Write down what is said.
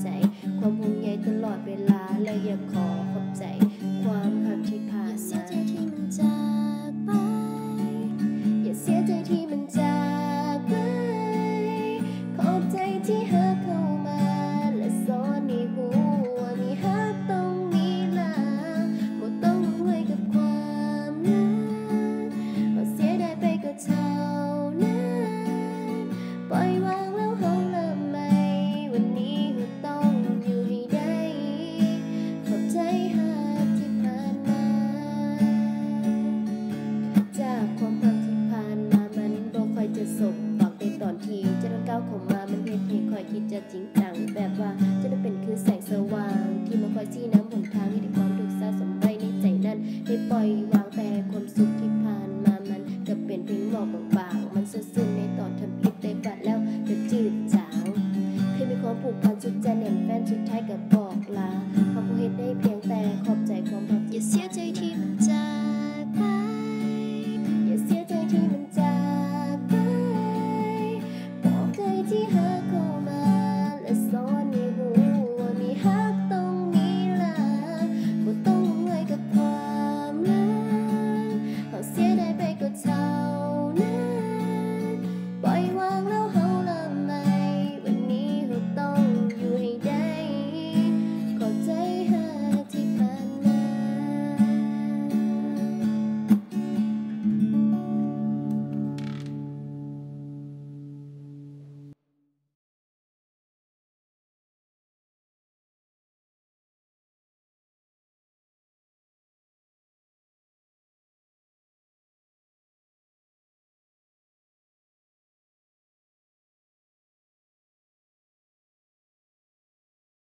ໃຈ ຄວາມຫ່ວງໃຍຕະຫຼອດເວລາ ແລະ ຢາກຂໍຂອບໃຈຄວາມຮັກທີ່ຜ່ານມາ. ຢ່າເສຍໃຈທີ່ມັນຈາກໄປ ຢ່າເສຍໃຈທີ່ມັນຈາກໄປ. ຂອບໃຈທີ່ຮັກເຂົ້າມາ ແລະ ສອນໃຫ້ຮູ້ວ່າມີຮັກຕ້ອງມີລາ. ບໍ່ຕ້ອງຫວັ່ນໄຫວກັບຄວາມຮັກ ເພາະເສຍດາຍໄປກໍເທົ່ານັ້ນ. ປ່ອຍວາງແລ້ວເຮົາເລີ່ມໃໝ່ ວັນນີ້ເຮົາຕ້ອງຢູ່ໃຫ້ໄດ້. ຂອບໃຈຮັກທີ່ຜ່ານມາ ຈາກຄວາມຮັກທີ່ຜ່ານມາ ມັນບໍ່ຄ່ອຍຈະສົມຫວັງ ແຕ່ຕອນທີ່ເຈົ້ານັ້ນກ້າວເຂົ້າມາ ມັນເຮັດໃຫ້ຂ້ອຍຄິດຈະຈິງຈັງ ແບບວ່າເຈົ້ານັ້ນເປັນຄືແສງສະຫວ່າງທີ່ມາຄອຍຊີ້ນ